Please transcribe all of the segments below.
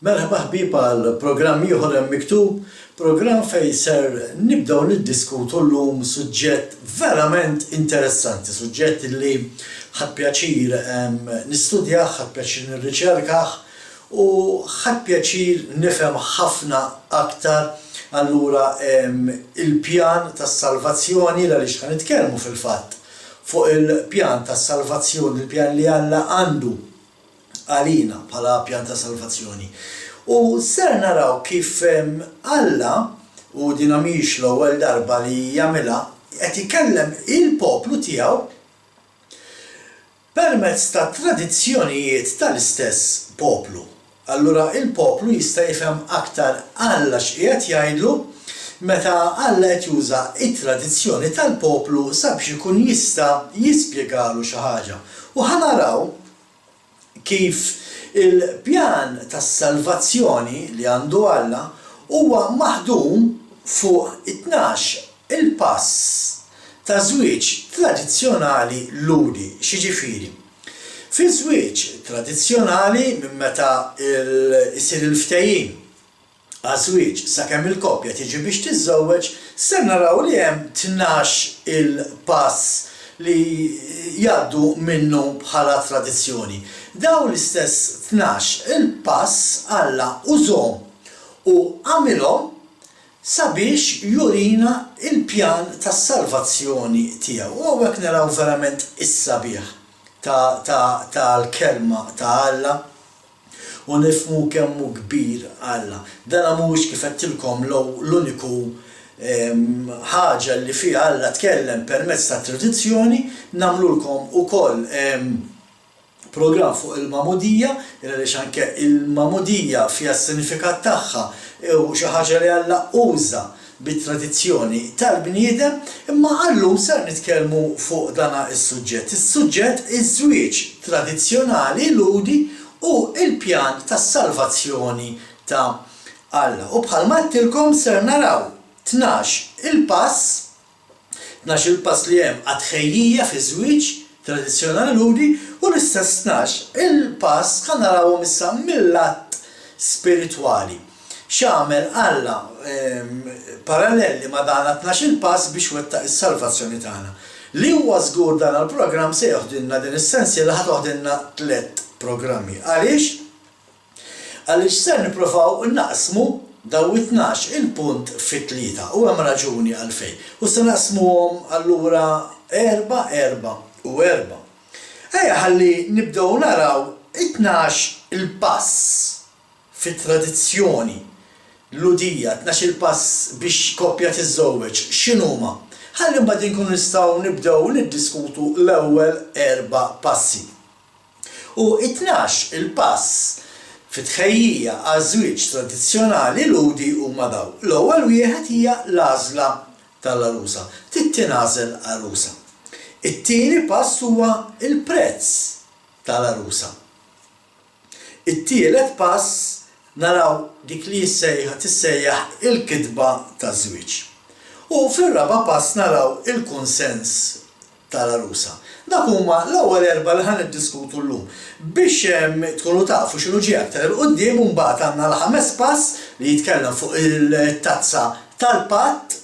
Merħba ħbieb għal programm ieħor Hemm Miktub, programm fejn ser nibdew niddiskutu llum suġġett verament interessanti, suġġett li ħadt pjaċir nistudjah, ħadt pjaċir nirriċerkah u ħadt pjaċir nifhem ħafna aktar allura il-pjan tas-salvazzjoni l-għaliex ħa nitkellmu fil-fatt fuq il-pjan tas-salvazzjoni, il-pjan li Alla għandu għalina bħala pjan ta' salvazzjoni. U ser naraw kif Alla, u dina mhijiex l-ewwel darba li jagħmilha, qed ikellem il-poplu tiegħu permezz tat-tradizzjonijiet tal-istess poplu. Allura il-poplu jista' jifhem aktar Alla x'qiegħed jgħidlu meta Alla qed juża t-tradizzjoni tal-poplu sabiex ikun jista' jispjegalu xi ħaġa. U ħa naraw kif il-pjan tas-salvazzjoni li għandu Alla huwa maħdum fuq it-tnax il-pass ta' żwieġ tradizzjonali Lhudi. X'jiġifieri? Fi żwieġ tradizzjonali minn meta jsir il-ftehim għaż-żwieġ sakemm il-koppja tiġi biex tiżżewweġ, ser naraw li hemm 12-il pass li jgħaddu minnu bħala tradizzjoni. Dawn l-istess 12-il pass Alla użhom u għamilhom sabiex jurina l-pjan tas-salvazzjoni tiegħu. U hawnhekk naraw verament is-sabiħ ta' ta' tal-Kelma ta' Alla. U nifhmu kemm hu kbir Alla. Dana mhuwiex kif għedtilkom l-uniku ħaġa li fiha Alla tkellem permezz tat-tradizzjoni, nagħmlulkom ukoll programm fuq il-magħmudija, għaliex anke il-magħmudija fiha s-sinifikat tagħha u xi ħaġa li Alla uża bit-tradizzjoni tal-bniedem, imma għal-lum ser nitkellmu fuq dana s-suġġett, is-suġġett iż-żwieġ tradizzjonali Lhudi u l-pjan tas-salvazzjoni ta' Alla. U bħalma għedtilkom ser naraw 12 il-pass 12 il-pass li hemm għat-tħejjija fiż-żwieġ tradizzjonali Lhudi u l-istess 12 il-pass ħa narawhom issa mil-lat spiritwali. X'għamel Alla parallelli ma' dan għat-tnax il-pass biex wettaq is-salvazzjoni tagħna. Li huwa żgur dan l-programm se joħdilna din is-sensiela ħa toħdilna tlett programmi. Għaliex? Għaliex ser nipprovaw naqsmu dawn it-tnax il-punt fi tlieta u hemm raġuni għalfejn. U se naqsmuhom allura erbgħa, erbgħa u erbgħa. Ejja ħalli nibdew naraw it-tnax il-pass fit-tradizzjoni Lhudija, tnax-il pass biex koppja tiżżewweġ, x'inhuma? Ħalli mbagħad inkunu nistgħu nibdew niddiskutu l-ewwel erba' passi. U t-tnax il-pass fit-tħejjija għaż-żwieġ tradizzjonali Lhudi huma dawn. L-ewwel wieħed hija l-għażla tal-għarusa. Trid tingħażel għarusa. It-tieni pass huwa l-prezz tal-għarusa. It-tielet pass naraw dik li jissejjaħ tissejjaħ il-kitba taż-żwieġ. U fir-raba' pass naraw il-kunsens tal-għarusa. Dak huma l-ewwel erbgħa li ħa niddiskutu llum. Biex tkunu tafu x'inhu ġej aktar 'il quddiem imbagħad għandna l-ħames pass li jitkellem fuq il-tazza tal-patt.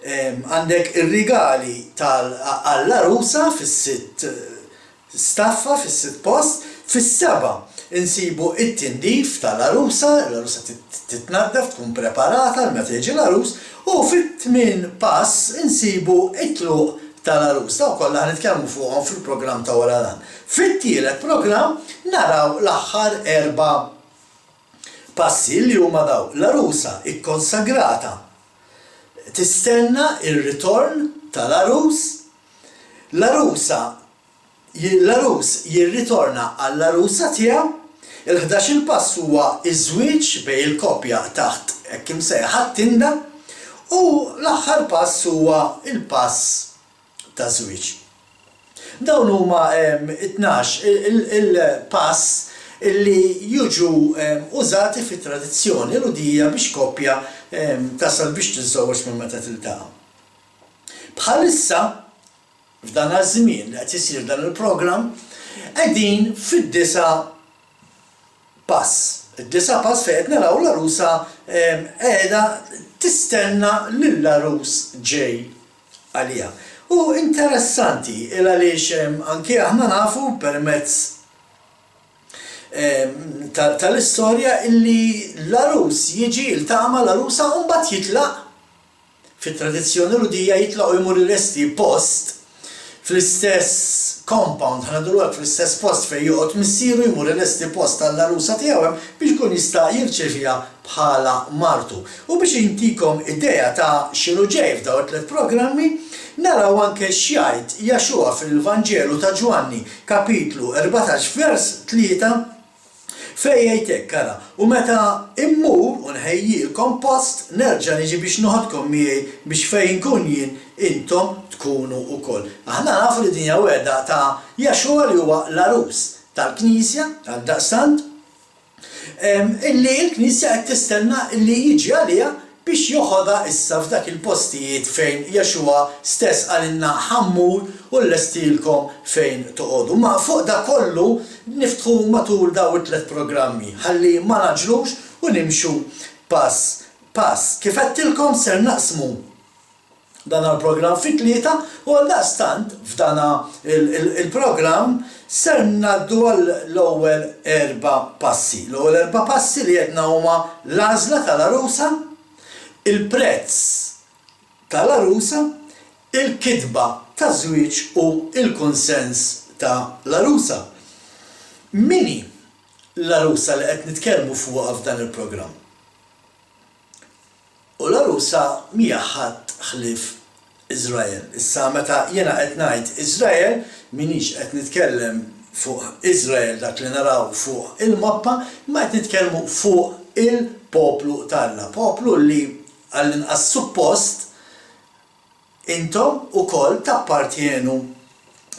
Għandek ir-rigali tal għall-għarusa fis-sitt Staffa fis-sitt post. Fis-seba' insibu t-tindif tal-għarusa, l-għarusa titnaddaf, tkun preparata għal meta jiġi l-għarus, u fit-tmien pass insibu t-tluq tal-għarus. Dawn kollha ħa nitkellmu fuqhom fil-programm ta' wara dan. Fit-tielet programm naraw l-aħħar erba' passi li huma dawn, l-għarusa kkonsagrata tistenna r-ritorn tal-għarus, L-għarusa L-għarus jirritorna għall-għarusa tiegħu. Il-ħdax-il pass huwa ż-żwieġ bejn il-koppja taħt hekk imsejħa t-tinda. U l-aħħar pass huwa l-pass taż-żwieġ. Dawn huma t-tnax il-pass li jiġu użati fit-tradizzjoni Lhudija biex koppja tasal biex tiżżewweġ minn meta tiltaqa'. Bħalissa, f'dan għaż-żmien li qed isir dan il-programm, qegħdin fid-disa' pass. Id-disa' pass fejn qed naraw l-għarusa qiegħda tistenna lill-għarus ġej għaliha. U interessanti il għaliex anki aħna nafu permezz tal-istorja illi l-għarus jiġi jiltaqa' mal-għarusa u mbagħad jitlaq. Fit-tradizzjoni Lhudija jitlaq u jmur ilesti post fl-istess compound, ħa ngħidulu hekk, fl-istess post fejn joqgħod missieru jmur ilesti post għall-għarusa tiegħu hemm biex ikun jista' jirċeviha bħala martu. U biex intikom idea ta' x'inhu ġej f'dawn it-tlett programmi, naraw anke x'jgħid Yahshua fil-Vanġelu ta' Ġwanni, kapitlu 14 vers 3, Fejn jgħid hekk, ara, U meta mmur u nħejjilkom post, nerġa' niġi biex noħodkom miegħi biex fejn inkun jien, intom tkunu wkoll. Aħna nafu li din hija wegħda ta' Yahshua li huwa l-għarus tal-Knisja, għaldaqstant, illi l-Knisja qed tistenna li jiġi għaliha biex joħodha issa f'dak il-postijiet fejn Yeshua stess qalilna ħa mmur u nlestilkom fejn toqogħdu. Ma fuq dak kollu niftħu matul dawn it-tlett programmi ħalli ma ngħaġġlux u nimxu pass pass. Kif għedtilkom ser naqsmu dana l-programm fi tlieta u għaldaqstant f'dana il-programm ser ngħaddu għall-ewwel erba' passi. L-ewwel erba' passi li għedna huma l-għażla tal-għarusa, il-prezz tal-għarusa, il-kitba taż-żwieġ u l-kunsens ta' l-għarusa. Min hi l-għarusa li qed nitkellmu fuqha f'dan il-programm? U l-għarusa mhija ħadd ħlief Iżrael. Issa meta jiena qed ngħid Iżrael, m'iniex qed nitkellem fuq Iżrael dak li naraw fuq il-mappa, imma qed nitkellmu fuq il-poplu t'Alla, poplu li għall-inqas suppost Intom ukoll tappartjenu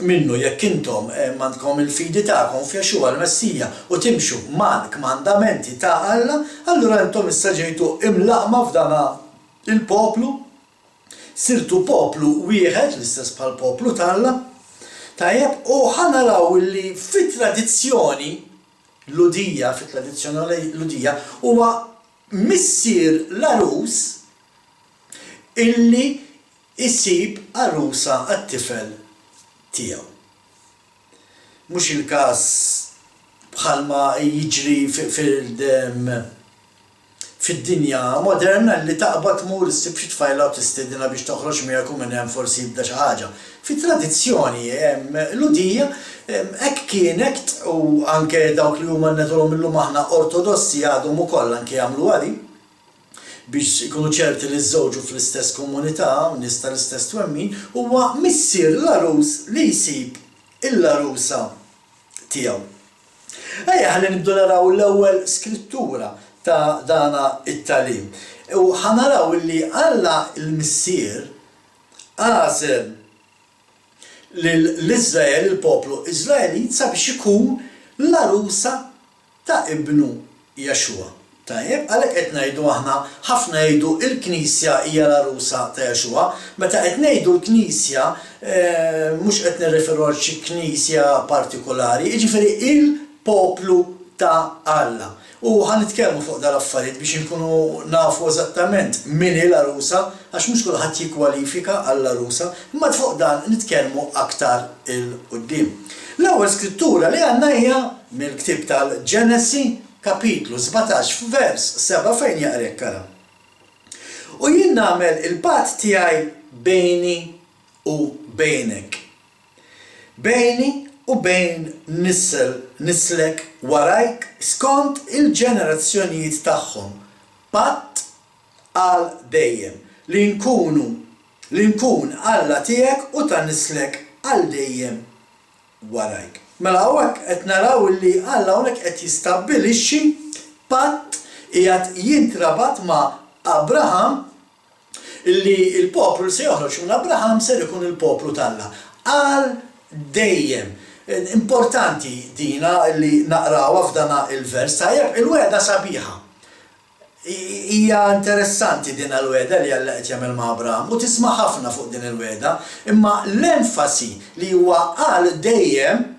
minnu jekk intom għandkom il-fidi tagħkom f'Yeshua l-Messija u timxu mal-kmandamenti ta' Alla, allura intom issa ġejtu imlaqqma f'dan il-poplu, sirtu poplu wieħed, l-istess bħall-poplu t'Alla. Tajjeb, u ħa naraw li fit-tradizzjoni Lhudija, fit-tradizzjoni Lhudija, huwa missier l-għarus illi jsib għarusa għat-tifel tiegħu. Mhux il-każ bħalma jiġri fid-dinja moderna li taqbad tmur issib xi tfajla u tistedinha biex toħroġ miegħek u minn hemm forsi jibda xi ħaġa. Fit-tradizzjoni Lhudija hekk kienet u anke dawk li huma ngħidulhom illum aħna ortodossi għadhom ukoll anke jagħmluha din. biex ikunu ċerti li żżewġu fl-istess komunità, nies tal-istess twemmin, huwa missier l-għarus li jsib il-għarusa tiegħu. Ejja ħalli nibdu naraw l-ewwel skrittura ta' dana it-tagħlim. U ħa naraw illi Alla l-Missier għażel lil Iżrael, il-poplu Iżraelit sabiex ikun l-għarusa ta' Ibnu Yeshua. Tajjeb, għalhekk qed ngħidu aħna, ħafna jgħidu l-Knisja hija l-għarusa ta' Yeshua. Meta qed ngħidu l-Knisja, mhux qed nirreferu għal xi knisja partikulari, jiġifieri il-poplu ta' Alla. U ħa nitkellmu fuq dal-affarijiet biex inkunu nafu eżattament min hi l-għarusa, għax mhux kulħadd jikkwalifika għall-għarusa, imma fuq dan nitkellmu aktar 'il quddiem. L-ewwel skrittura li għandna hija mill-ktieb tal-Ġenesi, kapitlu 17 f'vers 7 fejn jaqra hekk ara. U jien nagħmel il-patt tiegħi bejni u bejnek, bejni u bejn nisel nislek warajk skont il-ġenerazzjonijiet tagħhom, patt għal dejjem, li nkunu li nkun Alla tiegħek u ta' nislek għal dejjem warajk. Mela hawnhekk qed naraw illi Alla hawnhekk qed jistabbilixxi patt qiegħed jintrabat ma' Abraham illi l-poplu li se joħroġ minn Abraham ser ikun il-poplu t'Alla għal dejjem. Importanti dina li naqrawha f'dana il-vers tajjeb, il-wegħda sabiħa. Hija interessanti din l-wegħda li Alla qed jagħmel ma' Abraham u tisma' ħafna fuq din il-wegħda, imma l-enfasi li huwa għal dejjem.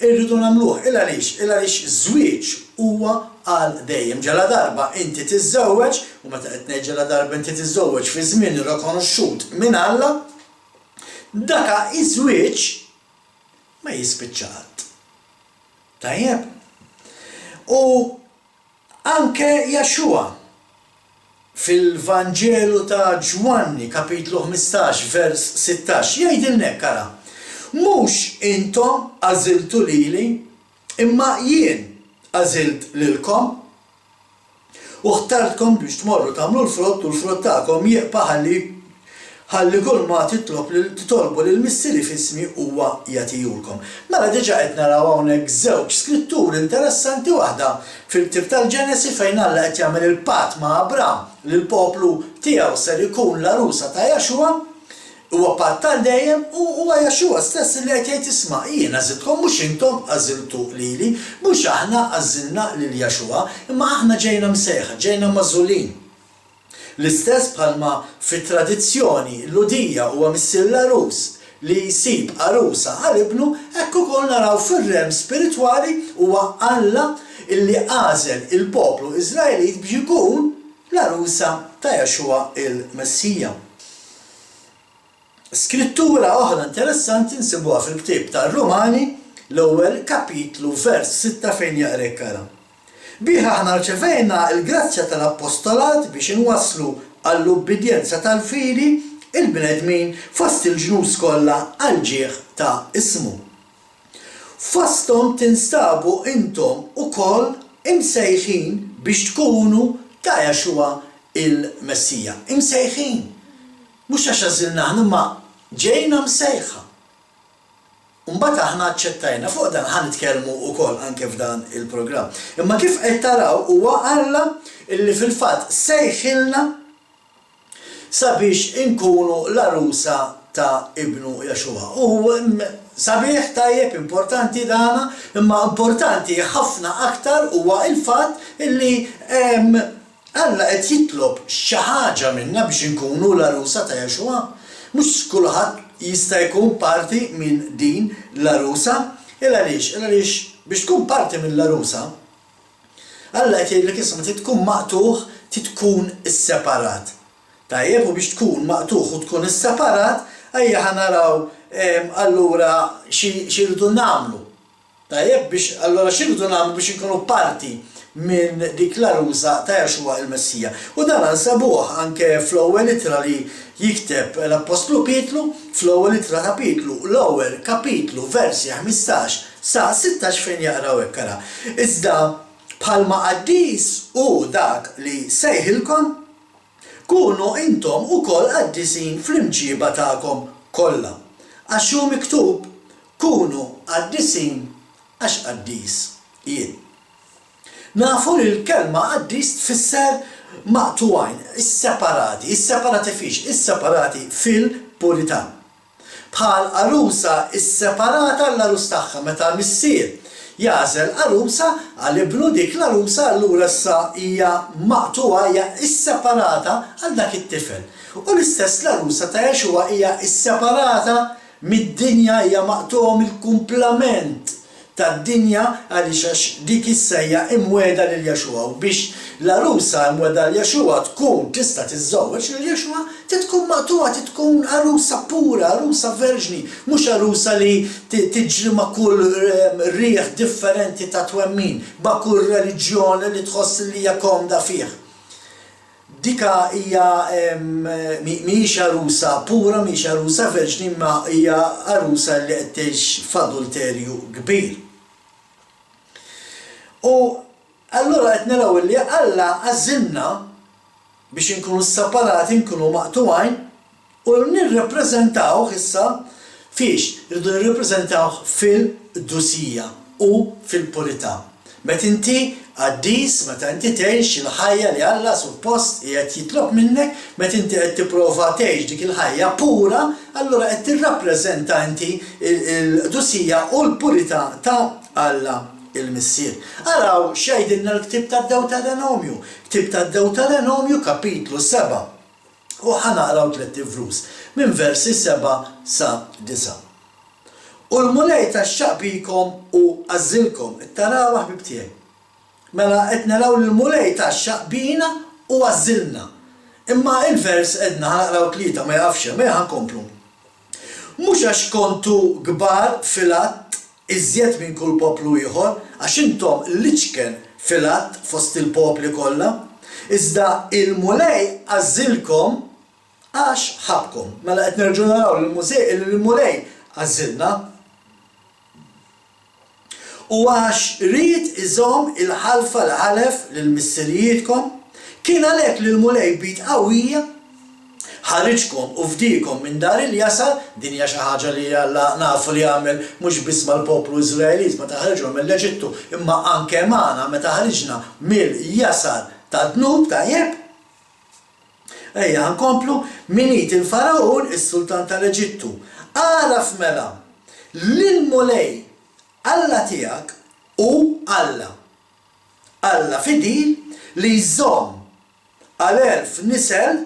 Irridu nagħmluh. Il għaliex? Il għaliex żwieġ huwa għal dejjem. Ġaladarba inti tiżżewweġ, u meta qed ngħid ġaladarba inti tiżżewweġ fi żmien rikonoxxut minn Alla, daka iż-żwieġ ma jispiċċa qatt. Tajjeb? U Anke Yeshua, fil-Vanġelu ta' Ġwanni, kapitlu 15, vers 16, jgħidilna hekk, ara, Mhux intom għażiltu lili, imma jien għażilt lilkom, u ħtartkom biex tmorru tagħmlu l-frott u l-frott tagħkom jibqa' ħalli Ħalli kulma titlob lil titolbu lil Missieri f'ismi huwa jagħtihulkom. Mela diġà qed naraw hawnhekk żewġ skritturi interessanti waħda fil-ktieb tal-Ġenesi fejn Alla qed jagħmel il-patt ma' Abram li l-poplu tiegħu ser ikun l-għarusa ta' Jaxua, huwa patt għal dejjem u huwa Jaxua stess li qed jgħid isma' jien għażiltkom mhux intom għażiltu lili, mhux aħna għażilna lil Jaxua, imma aħna ġejna msejħa, ġejna magħżulin. L-istess bħalma fit-tradizzjoni Lhudija huwa missier l-għarus li jsib għarusa għal ibnu, hekk ukoll naraw fir-realm spiritwali huwa Alla illi għażel il-poplu Iżraelit biex ikun l-għarusa ta' Yeshua il-Messija. Skrittura oħra interessanti nsibuha fil-ktieb tar-Rumani, l-ewwel kapitlu vers sitta fejn jaqra hekk ara. Bih aħna rċevejna l-grazzja tal-appostolat biex inwasslu għall-ubbidjenza tal-fidi l-bnedmin fost il-ġnus kollha għall-ġieħ ta' ismu. Fosthom tinstabu intom ukoll imsejħin biex tkunu ta' Yeshua il-Messija. Imsejħin! Mhux għax għażilna aħna imma ġejna msejħa. U mbagħad aħna aċċettajna. Fuq dan ħa nitkellmu wkoll anke f'dan il-programm. Imma kif qed taraw huwa Alla illi fil-fatt sejħilna sabiex inkunu l-għarusa ta' Ibnu Yeshua. U sabiħ, tajjeb, importanti dana, imma importanti ħafna aktar huwa l-fatt illi Alla qed jitlob xi ħaġa minna biex inkunu l-għarusa ta' Yeshua. Mhux kulħadd jista' jkun parti minn din l-għarusa. Il għaliex? Il għaliex biex tkun parti mill-għarusa, Alla qed jgħidlek isma' trid tkun maqtugħ, trid tkun isseparat. Tajjeb, u biex tkun maqtugħ u tkun isseparat, ejja ħa naraw allura xi rridu nagħmlu. Tajjeb, biex, allura x'irridu nagħmlu biex inkunu parti minn dik l-għarusa ta' Yeshua il-Messija? U dan nsabuh anke fl-ewwel ittra li jikteb l-appostlu Pietru, fl-ewwel ittra ta' Pietru, l-ewwel kapitlu versi 15 sa 16 fejn jaqraw hekk, ara, Iżda bħalma qaddis hu dak li sejħilkom, kunu intom ukoll qaddisin fl-imġieba tagħkom kollha, għax hu miktub, Kunu qaddisin għax qaddis jien. Nafu li l-kelma qaddis tfisser maqtugħin, isseparati. Isseparati fiex? Isseparati fil-purità. Bħal għarusa sseparata għall-għarus tagħha. Meta missier jagħżel għarusa għal ibnu, dik l-għarusa allura issa hija maqtugħa, hija sseparata għal dak it-tifel. U l-istess l-għarusa ta' Yeshua hija sseparata Mid-dinja hija maqtugħa mill-kumplament tad-dinja għaliex għax dik issa hija imwiegħda lil Yeshua u biex l-għarusa imwiegħda lil Yeshua tkun tista' tiżżewweġ lil Yeshua trid tkun maqtugħa trid tkun għarusa pura għarusa verġni mhux għarusa li tiġri ma' kull riħ differenti ta' twemmin ma' kull reliġjon li tħoss li hija komda fih. Dika hija mhijiex għarusa pura, mhijiex għarusa verġni imma hija għarusa li qed tgħix f'adulterju kbir. U allura qed naraw illi Alla għażilna biex inkunu separati, nkunu maqtugħin U nirrappreżentawh issa fiex? Irridu nirrappreżentawh fil-qdusija u fil-purità. Meta inti qaddis, meta inti tgħix il-ħajja li Alla suppost qiegħed jitlob minnek, meta inti qed tipprova tgħix dik il-ħajja pura, allura qed tirrappreżenta inti l-qdusija u l-purità ta' Alla il-Missier. Araw x'jgħidilna l-ktieb tad-Dewterenomju. Ktieb tad-Dewterenomju kapitlu 7. U ħa naqraw tlett ivrus, minn versi 7 sa 9. U l-Mulej tgħaxxaq bikom u għażżilkom. Tarawha ħbieb tiegħi? Mela qed naraw li l-Mulej tgħaxxaq bina u għażżilna. Imma il-vers għedna ħa naqraw tlieta ma jaqafx hemm, ejja ħa nkomplu. Mhux għax kontu kbar fil-għadd iżjed minn kull poplu ieħor, għax intom l-iċken fil-għadd fost il-popli kollha, iżda il-Mulej għażilkom għax ħabbkom. Mela qed nerġgħu naraw li l-Mulej għażilna. U għax ried iżomm il-ħalfa li ħalef lil missirijietkom, kien għalhekk li l-Mulej b'id qawwija ħariġkom u fdiekom minn dar il-jasar, din hija xi ħaġa li Alla nafu li għamel mhux biss mal-poplu Iżraelit meta ħariġhom mill-Eġittu, imma anke magħna meta ħriġna mill-jasar tad-dnub, tajjeb? Ejja, ħa nkomplu, Minn id il-Fargħun, is-sultan tal-Eġittu. Agħraf mela li l-Mulej Alla tiegħek hu Alla, Alla fidil li jżomm għal 1000 nisel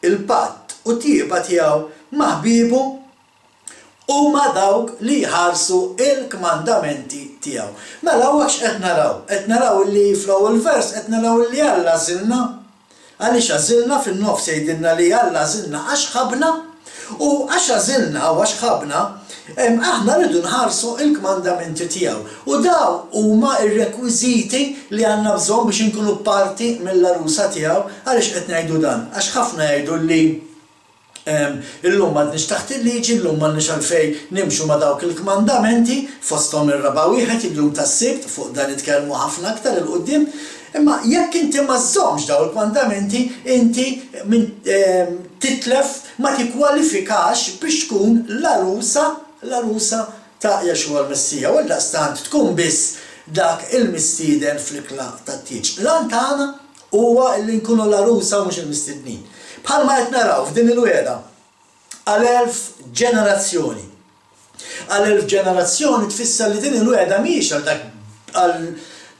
il-patt u t-tjieba tiegħu ma' ħbiebu u ma' dawk li jħarsu l-kmandamenti tiegħu. Mela hawnhekk x'qed naraw? Qed naraw li fl-ewwel vers qed naraw li Alla għażilna. Għaliex għażilna? Fin-nofs jgħidilna li Alla għażilna għax ħabbna. U għax għażilna u għax ħabbna, aħna rridu nħarsu l-kmandamenti tiegħu. U dawn huma r-rekwiżiti li għandna bżonn biex inkunu parti mill-għarusa tiegħu. Għaliex qed ngħidu dan? Għax ħafna jgħidu li Illum m'għadniex taħt il-liġi, illum m'għandniex għalfejn nimxu ma' dawk il-kmandamenti, fosthom ir-raba' wieħed, il-jum tas-Sibt, fuq dan nitkellmu ħafna aktar 'il quddiem. Imma jekk inti ma żżommx dawn il-kmandamenti, inti titlef, ma tikkwalifikax biex tkun l-għarusa, l-għarusa ta' Yeshua l-Messija, u għaldaqstant tkun biss dak il-mistieden fl-ikla tat-tieġ. L-għan tagħna huwa li nkunu l-għarusa u mhux il-mistednin. Bħalma qed naraw f'din il-wegħda għal 1000 ġenerazzjoni. Għal 1000 ġenerazzjoni tfisser li din il-wegħda mhijiex għal dak għal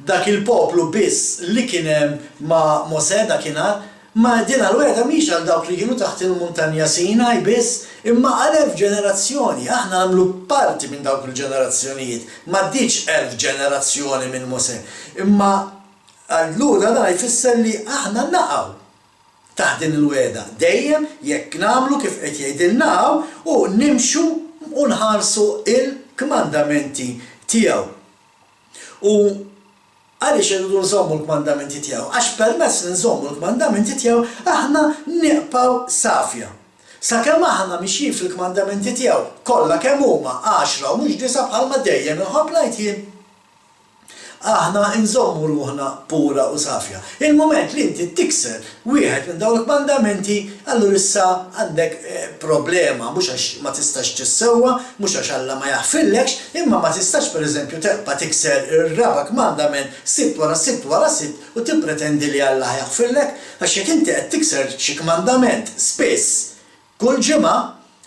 dak il-poplu biss li kien hemm ma' Mosè dakinhar, ma din l-wegħda mhijiex għal dawk li kienu taħt il-muntanja Sinaj biss, imma għal 1000 ġenerazzjoni. Aħna nagħmlu parti minn dawk il-ġenerazzjonijiet. M'għaddietx 1000 ġenerazzjoni minn Mosè, imma Allura dan jfisser li aħna naqgħu taħt din il-wegħda dejjem jekk nagħmlu kif qed jgħidilna hawn u nimxu u nħarsu l-kmandamenti tiegħu. U għaliex irridu nżommu l-kmandamenti tiegħu? Għax permezz li nżommu l-kmandamenti tiegħu aħna nibqgħu safja. Sakemm aħna mixjin fil-kmandamenti tiegħu kollha kemm huma, għaxra u mhux disgħa bħalma dejjem inħobb ngħid jien, Aħna nżommu ruħna pura u safja. Il-mument li inti tikser wieħed minn dawn il-kmandamenti, allura issa għandek problema, mhux għax ma tistax tissewwa, mhux għax Alla ma jaħfirlekx, imma ma tistax pereżempju tebqa' tikser ir-raba' kmandament Sibt wara Sibt wara Sibt u tippretendi li Alla ħa jaħfirlek. Għax jekk inti qed tikser xi kmandament spiss, Kull ġimgħa,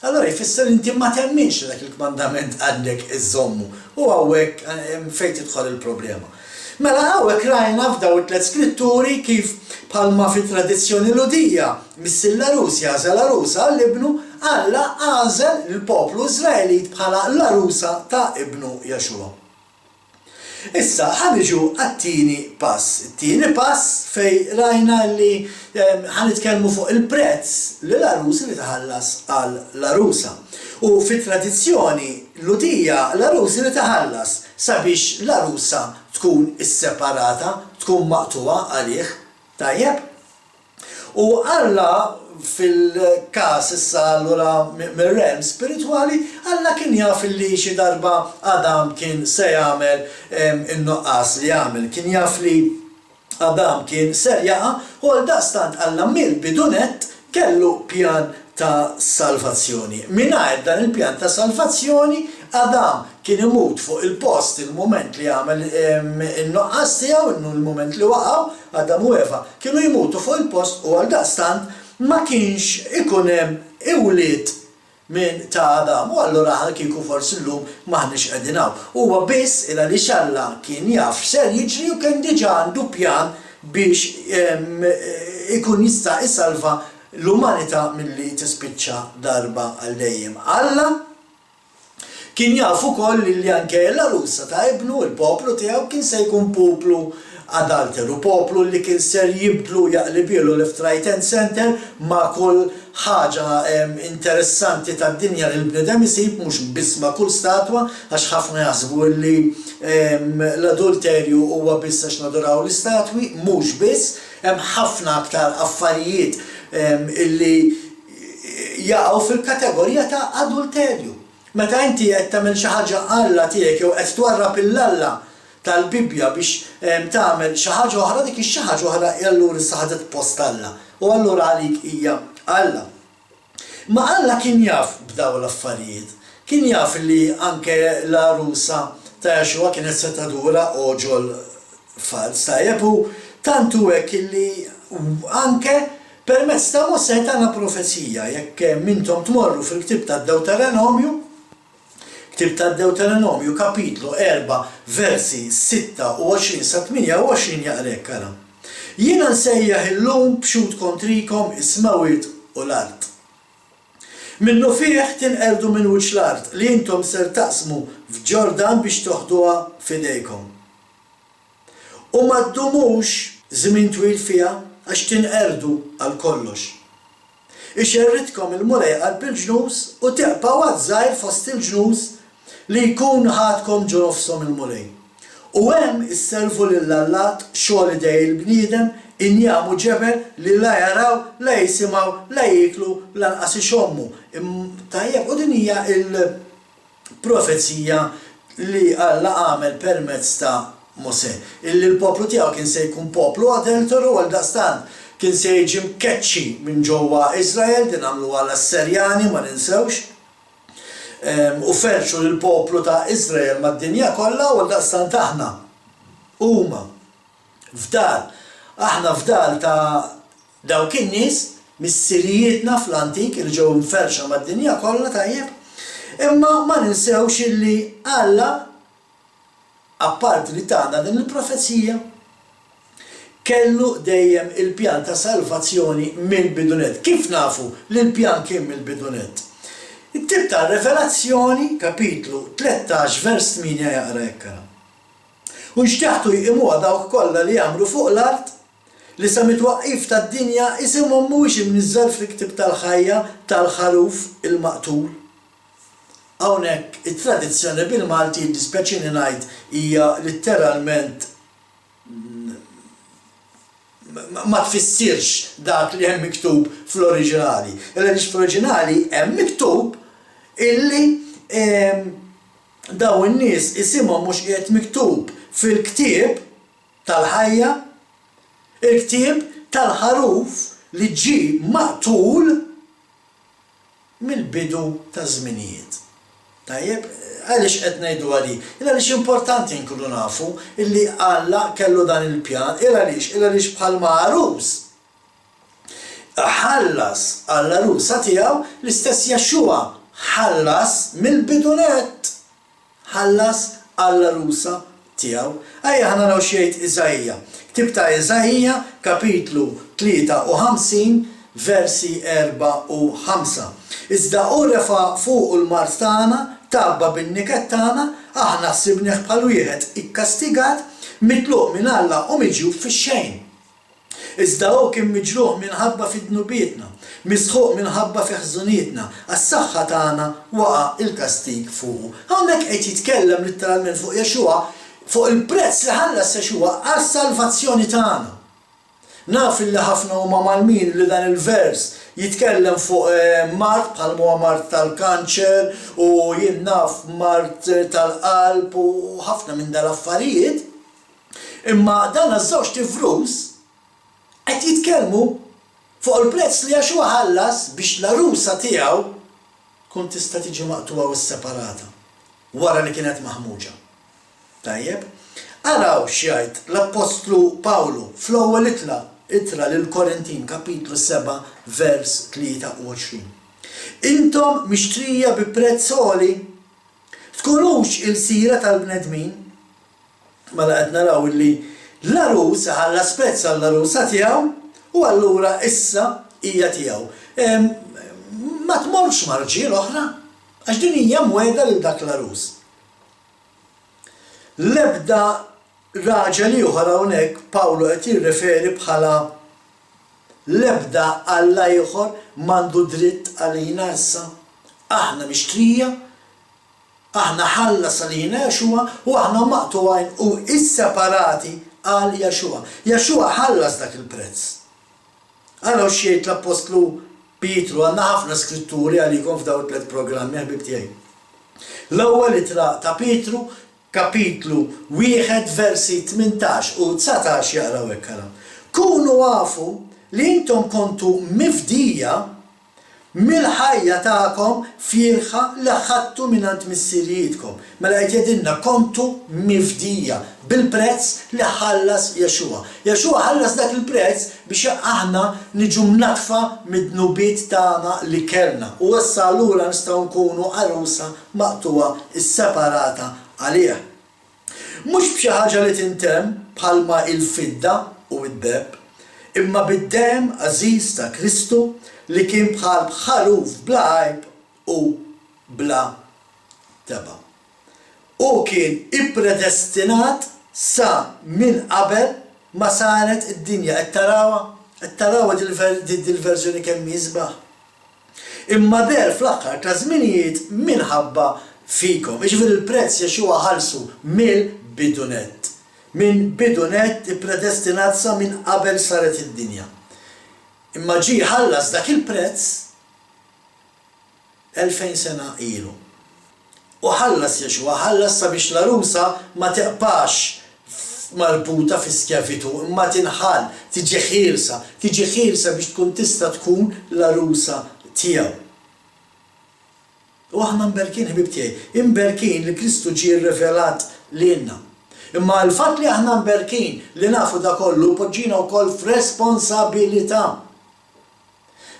allura jfisser li inti ma temminx li dak il-kmandament għandek iżżommu. U hawnhekk fejn tidħol il-problema. Mela hawnhekk rajna f'dawn it-tliet skritturi kif bħalma fit-tradizzjoni Lhudija missier l-għarus jagħżel għarusa għal ibnu, Alla għażel lill-poplu Iżraelit bħala l-għarusa ta' ibnu Yeshua. Issa, ħa niġu għat-tieni pass. It-tieni pass fejn rajna li ħa nitkellmu fuq il-prezz li l-għarus irid iħallas għal l-għarusa. U fit-tradizzjoni Lhudija l-għarus irid iħallas sabiex l-għarusa tkun isseparata, tkun maqtugħa għalih. Tajjeb? U Alla, fil-każ issa allura mir-realm spiritwali, Alla kien jaf li xi darba Adam kien se jagħmel in-nuqqas li għamel, kien jaf li Adam kien ser jaqa' u għaldaqstant Alla mill-bidu nett kellu pjan ta' salvazzjoni. Mingħajr dan il-pjan ta' salvazzjoni, Adam kien imut fuq il-post il-mument li għamel in-nuqqas tiegħu, il-mument li waqgħu, Adam u Eva kienu jmutu fuq il-post u għaldaqstant ma kienx ikun hemm iwlied minn ta' Adam u allura aħna kieku forsi llum m'aħniex qegħdin hawn. Huwa biss il għaliex Alla kien jaf x'ser jiġri u kien diġà għandu pjan biex ikun jista' isalva l-umanità milli tispiċċa darba għal dejjem. Alla. Kien jaf ukoll li anke l-għarusa ta' ibnu, il-poplu tiegħu, kien se jkun poplu adulteru, poplu li kien ser jibdlu u jaqlibielu left right and center ma' kull ħaġa interessanti tad-dinja li l-bniedem isib, mhux biss ma' kull statwa, għax ħafna jaħsbu li l-adulterju huwa biss għax naduraw l-istatwi, mhux biss, hemm ħafna aktar affarijiet illi jaqgħu fil-kategorija ta' adulterju. Meta inti qed tagħmel xi ħaġa alla tiegħek jew qed twarrab il-Alla tal-Bibbja biex tagħmel xi ħaġa oħra, dik ix-xi ħaġa oħra allura issa ħadet post Alla. U allura għalik hija Alla. Imma Alla kien jaf b'dawn l-affarijiet. Kien jaf li anke l-għarusa ta' Yeshua kienet se tadura għoġol falz. Tajjeb, u tant hu hekk illi anke permezz ta' Mosè tana profezija. Jekk intom tmorru fil-ktieb tad-Dewterenomju, ktieb tad-Dewterenomju kapitlu 4 versi 26 sa 28 jaqra hekk, ara. Jiena nsejjaħ illum b'xhud kontrikom is-smewwiet u l-art. Minnufih tinqerdu minn wiċċ l-art li intom ser taqsmu f'Ġordan biex toħduha f'idejkom. U ma ddumux żmien twil fiha għax tinqerdu għal kollox. Ixerridkom il-Mulej qalb il-ġnus u tibqgħu għad żgħir fost il-ġnus li jkun ħadkom ġo nofshom il-Mulej. U hemm isservu lil allat, xogħol idej il-bniedem, injam u ġebel li la jaraw, la jisimgħu, la jieklu, lanqas ixommu. Tajjeb, u din hija l-profezija li Alla għamel permezz ta' Mosè, illi l-poplu tiegħu kien se jkun poplu adulteru, għaldaqstant kien se jiġi mkeċċi minn ġewwa Iżrael, din għamluha l-Asserjani, ma ninsewx. U ferrxu lill-poplu ta' Iżrael mad-dinja kollha, u għaldaqstant aħna, huma, fdal, aħna fdal ta' dawk in-nies, missirijietna fl-antik li ġew imferrxa mad-dinja kollha, tajjeb, imma ma ninsewx illi Alla, apparti li tana din il-profezija, kellu dejjem il-pjan ta' salvazzjoni mill-bidu nett. Kif nafu li l-pjan kien mill-bidu nett? Il-ktieb tar-Revelazzjoni, kapitlu 13, vers 8 jaqra hekk, ara. U nxteħtu jqimuha dawk kollha li jgħammru fuq l-art, li sa mit-twaqqif tad-dinja isimhom mhuwiex imniżżel fil-ktieb tal-ħajja tal-Ħaruf il-maqtul. Hawnhekk it-tradizzjoni bil-Malti, jiddispjaċini ngħid, hija litteralment ma tfissirx dak li hemm miktub fl-oriġinali. Għaliex fl-oriġinali hemm miktub illi dawn in-nies isimhom mhux qiegħed miktub fil-ktieb tal-ħajja, il-ktieb tal-ħaruf li ġie maqtul mill-bidu taż-żminijiet. Tajjeb, għaliex qed ngħiduha di? Il għaliex importanti nkunu nafu illi Alla kellu dan il-pjan, il għaliex? Il għaliex bħalma għarus ħallas għall-għarusa tiegħu, l-istess Yeshua ħallas mill-bidu nett. Ħallas għall-għarusa tiegħu. Ejja ħa naraw x'jgħid Iżaija. Ktieb ta' Iżaija, kapitlu 53, versi 4 u 5. Iżda hu refa' fuqu l-mard tagħna, tgħabba bin-niket tagħna, aħna ħsibnieh bħal wieħed ikkastigat, mitluq minn Alla u miġjub fix-xejn. Iżda hu kien miġruħ minħabba fi dnubietna, misħuq minħabba fi ħżunietna, għas-saħħa tagħna waqa' l-kastig fuqu. Hawnhekk qed jitkellem litteralment fuq Yeshua, fuq il-prezz li ħallas Yeshua għas-salvazzjoni tagħna. Naf illi ħafna huma mgħallmin li dan il-vers jitkellem fuq mard bħal m'huwa mard tal-kanċer u jien naf mard tal-qalb u ħafna minn dal-affarijiet. Imma dan għaż-żewġt ivrus qed jitkellmu fuq il-prezz li Yeshua ħallas biex l-għarusa tiegħu tkun tista' tiġi maqtugħa u sseparata wara li kienet maħmuġa. Tajjeb, araw x'jgħid l-appostlu Pawlu fl-ewwel ittra ittra lill-Korintin kapitlu 7 vers 23. Intom mixtrija bi prezz għoli, tkunux ilsira tal-bnedmin. Mela qed naraw illi l-għarus iħallas prezz għall-għarusa tiegħu u allura issa hija tiegħu. Ma tmorrx ma' rġiel oħra. Għax din hija mwegħda lil dak l-għarus. L-ebda raġel ieħor hawnhekk Pawlu qed jirreferi bħala l-ebda alla ieħor m'għandu dritt għalina issa. Aħna mixtrija, aħna ħallas għalina Yeshua u aħna maqtugħin u isseparati għal Yeshua. Yeshua ħallas dak il-prezz. Araw x'jgħid l-appostlu Pietru, għandna ħafna skritturi għalikom f'dawn it-tlett programmi, ħbieb tiegħi. L-ewwel ittra ta' Pietru, kapitlu wieħed versi 18 u 19 jaqraw hekk ara. Kunu afu li intom kontu mifdija mill-ħajja tagħkom fierħa li ħadtu mingħand missirijietkom. Mela qed jgħidilna kontu mifdija bil-prezz li ħallas Yeshua. Yeshua ħallas dak il-prezz biex aħna niġu mnaddfa mid-dnubiet tagħna li kellna u issa allura nistgħu nkunu għarusa maqtugħa sseparata għalih. Mhux b'xi ħaġa li tintemm bħalma hi l-fidda u d-deheb, imma bid-demm għażiż ta' Kristu li kien bħal ħaruf bla għajb u bla tebgħa. Hu kien ippredestinat sa minn qabel ma saret id-dinja. Qed tarawha? Qed tarawha dil-verżjoni kemm hi isbaħ? Imma deher fl-aħħar taż-żminijiet minħabba fikom. Jiġifieri l-prezz Yeshua ħallsu mill-bidu nett. Minn bidu nett ippredestinat sa minn qabel saret id-dinja. Imma ġie jħallas dak il-prezz 2000 sena ilu. U ħallas Yeshua, ħallas sabiex l-għarusa ma teqpax marbuta fi skjavitù, imma tinħall, tiġi ħielsa, tiġi ħielsa biex tkun tista' tkun l-għarusa tiegħu. U aħna mberkin, ħbieb tiegħi, imberkin li Kristu ġie rrivelat lilna. Imma l-fatt li aħna mberkin li nafu da kollu jpoġġina wkoll f'responsabilità.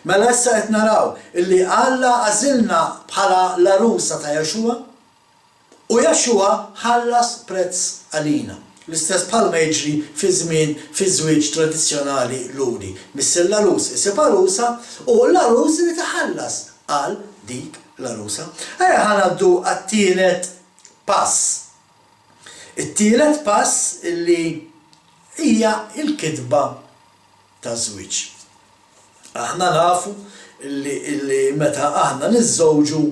Mela issa qed naraw illi Alla għażilna bħala l-għarusa ta' Yeshua, u Yeshua ħallas prezz għalina. L-istess bħalma jiġri fi żmien fiż-żwieġ tradizzjonali Lhudi. Missier l-għarus isib għarusa u l-għarus irid iħallas għal dik l-għarusa. Ejja ħa ngħaddu għat-tielet pass. It-tielet pass illi hija l-kitba taż-żwieġ. Aħna nafu li li meta aħna niżżewġu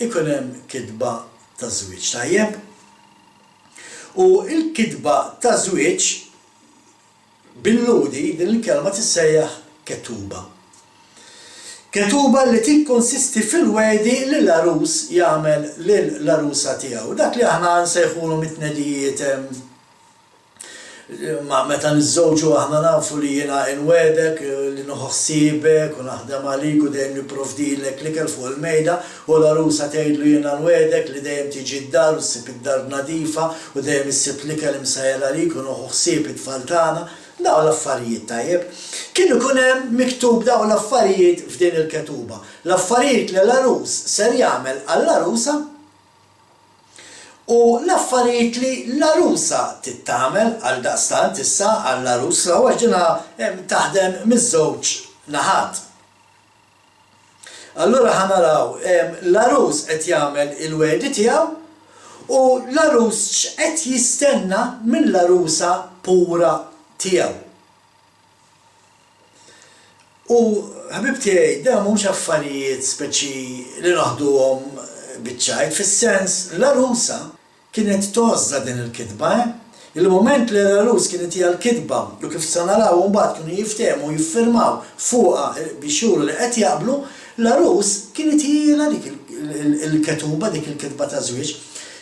ikun hemm kitba ta' żwieġ, tajjeb? U l-kitba ta' żwieġ bil-Lhudi din il-kelma tissejjaħ ketuba. Ketuba li tikkonsisti fil-wegħdi li l-għarus jagħmel lill-għarusa tiegħu. Dak li aħna nsejħulhom it-tnedijiet Ma meta niżżewġu aħna nafu li jiena inwegħdek li nieħu ħsiebek u naħdem għalik u dejjem nipprovdilek l-ikel fuq il-mejda u l-għarusa tgħidlu jiena nwegħdek li dejjem tiġi d-dar u ssib id-dar nadifa u dejjem issib l-ikel imsajjar għalik u nieħu ħsieb it-tfal tagħna. Dawn l-affarijiet, tajjeb. Kien ikun hemm miktub dawn l-affarijiet f'din il-ketuba. L-affarijiet li l-għarus ser jagħmel għall-għarusa U l-affarijiet li l-għarusa trid tagħmel, għaldaqstant issa għall-għarusa, u għax dinha taħdem miż-żewġ naħat. Allura ħa naraw l-għarus qed jagħmel il-wegħdi tiegħu u l-għarus x'qed jistenna mill-għarusa pura tiegħu. U ħbieb tiegħi, dawn mhumiex affarijiet speċi li noħduhom biċ-ċajt, fis-sens l-għarusa kienet tgħożżha din il-kitba, eh. Il-mument li l-għarus kien itiha l-kitba u kif sa naraw imbagħad kienu jiftehmu u jiffirmaw fuqha biex juru li qed jaqblu, l-għarus kien itihielha dik il-ketuba, dik il-kitba ta' żwieġ,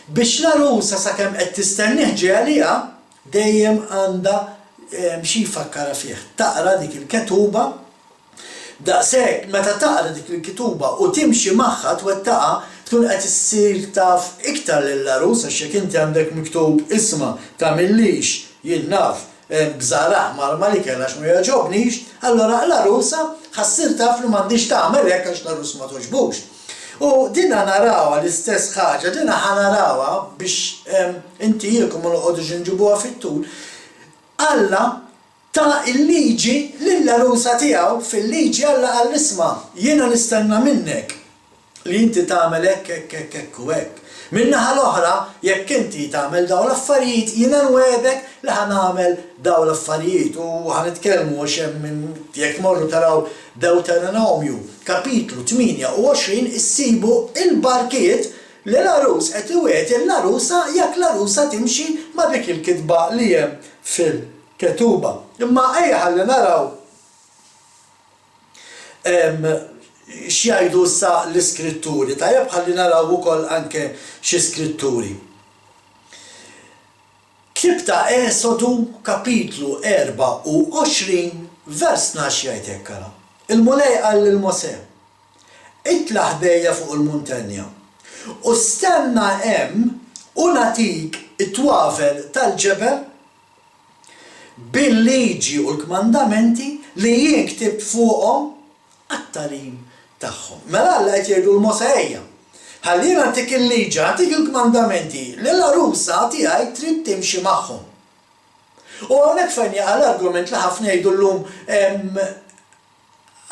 biex l-għarusa sakemm qed tistennieh ġej għaliha, Dejjem għandha xi jfakkarha fih. Taqra dik il-ketuba, daqshekk meta taqra dik il-kituba u timxi magħha twettaqha, tkun qed issir taf iktar lill-għarus għax jekk inti għandek miktub isma' tagħmillix, jien naf, bżar aħmar mal-ikel għax ma jogħġobnix, allura l-għarusa ħa ssir taf li m'għandhiex tagħmel hekk għax l-għarus ma togħġbux. U dina narawha l-istess ħaġa, dina ħa narawha biex intihielkom ma noqogħdux inġibuha fit-tul. Alla ta l-liġi lill-għarusa tiegħu, fil-liġi Alla qal isma' jiena nistenna minnek. Li inti tagħmel hekk, hekk, hekk, hekk u hekk. Min-naħa l-oħra, jekk inti tagħmel dawn l-affarijiet, jiena nwegħdek li ħa nagħmel dawn l-affarijiet. U ħa nitkellmu għax hemm, jekk tmorru taraw Dewteronomju, kapitlu 28, issibu l-barkiet li l-għarus qed iwiegħed lill-għarusa jekk l-għarusa timxi ma' dik il-kitba li hemm fil-ketuba. Imma ejja ħalli naraw X'jgħidu issa l-iskritturi? Tajjeb ħalli naraw ukoll anke xi skritturi. Ktieb ta' Esodu kapitlu 24 vers 12 jgħid hekk ara. Il-Mulej qal lil Mosè, Itla' ħdejja fuq il-muntanja, u stenna hemm u nagħtik it-twavel tal-ġebel bil-liġi u l-kmandamenti li jien ktibt fuqhom għat-tagħlim tagħhom. Mela Alla qed jgħidlu 'l Mosè, Ejja, ħalli jien nagħtik il-liġi, nagħtik il-kmandamenti li l-għarusa tiegħi trid timxi magħhom. U hawnhekk fejn jaqa' l-argument li ħafna jgħidu llum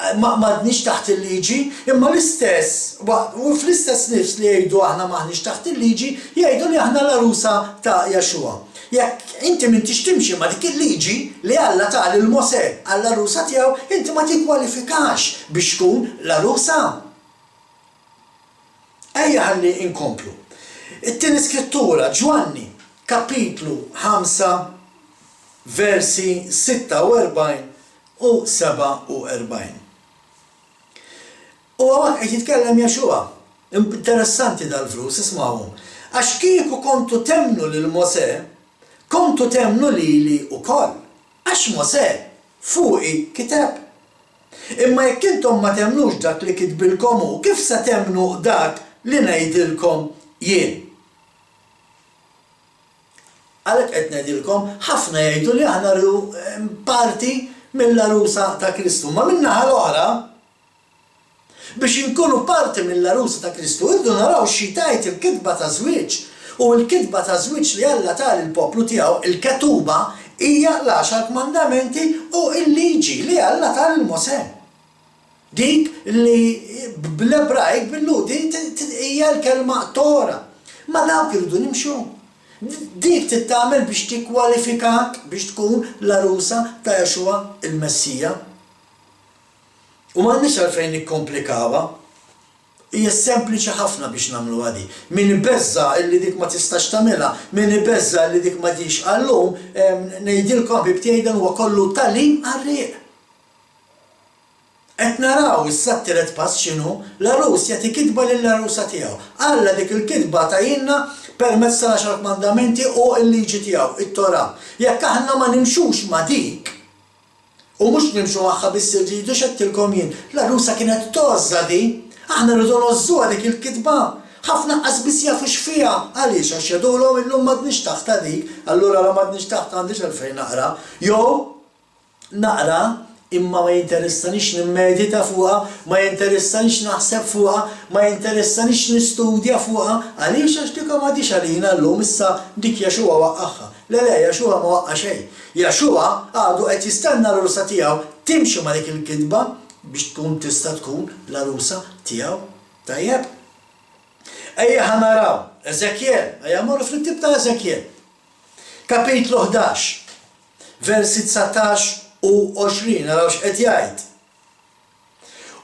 Ma m'għadniex taħt il-liġi, imma l-istess waqt u fl-istess nifs li jgħidu aħna m'aħniex taħt il-liġi, jgħidu li aħna l-għarusa ta' Yeshua. Jekk inti m'intix timxi ma' dik il-liġi li Alla ta lil Mosè għall-għarusa tiegħu, inti ma tikkwalifikax biex tkun l-għarusa. Ejja ħalli nkomplu. It-tieni skrittura, Ġwanni, kapitlu 5, versi 46 u 47. U hawnhekk qed jitkellem Yeshua. Interessanti dal-vrus, ismgħuhom. Għax kieku kontu temmnu lil Mosè, kontu temmnu lili wkoll, għax Mosè fuqi kiteb. Imma jekk intom ma temmnux dak li kitbilkom hu, kif se temmnu dak li ngħidilkom jien? Għalhekk qed ngħidilkom, ħafna jgħidu li aħna parti mill-għarusa ta' Kristu. Imma min-naħa l-oħra, biex inkunu parti mill-għarusa ta' Kristu, irridu naraw xi tgħid il-kitba ta' żwieġ. U l-kitba ta' żwieġ li Alla ta lill-poplu tiegħu, il-ketuba, hija l-Għaxar Kmandamenti u l-Liġi li Alla ta lil Mosè. Dik li bl-Ebrajk, bil-Lhudi, hija l-kelma Tora. Ma' dawk irridu nimxu. Dik trid tagħmel biex tikkwalifikak biex tkun l-għarusa ta' Yeshua il-Messija. U m'għandniex għalfejn nikkomplikawha. Hija sempliċi ħafna biex nagħmluha di. Min ibeżża' illi dik ma tistax tagħmilha, min ibeżża' illi dik m'għadhiex għal-lum, ngħidilkom ħbieb tiegħi dan huwa kollu tagħlim qarrieq. Qed naraw issa t-tielet pass x'inhu, l-għarus jagħti kitba lill-għarusa tiegħu. Alla dik il-kitba tahielna permezz tal-Għaxar Kmandamenti u l-Liġi tiegħu, it-Torah. Jekk aħna ma nimxux ma' dik, u mhux nimxu magħha biss irridu, x'għedtilkom jien, l-għarusa kienet tgħożżha di. Aħna rridu ngħożżuha dik il-kitba. Ħafna qas biss jafu x'fiha. Għaliex? Għax jgħidulhom illum m'għadniex taħtha dik, allura la m'għadniex taħtha m'għandix għalfejn naqra. Jew, Naqra, imma ma jinteressanix nimmedita fuqha, ma jinteressanix naħseb fuqha, ma jinteressanix nistudja fuqha. Għaliex? Għax dika m'għadhiex għalina llum, issa dik Yeshua waqqagħha. Le, le, Yeshua ma waqqa' xejn. Yeshua għadu qed jistenna l-għarusa tiegħu timxi ma' dik il-kitba biex tkun tista' tkun l-għarusa tiegħu. Tajjeb? Ejja ħa naraw. Eżekjel, ejja mmorru fil-ktieb ta' Eżekjel. Kapitlu 11. Versi 19 u 20, araw x'qed jgħid.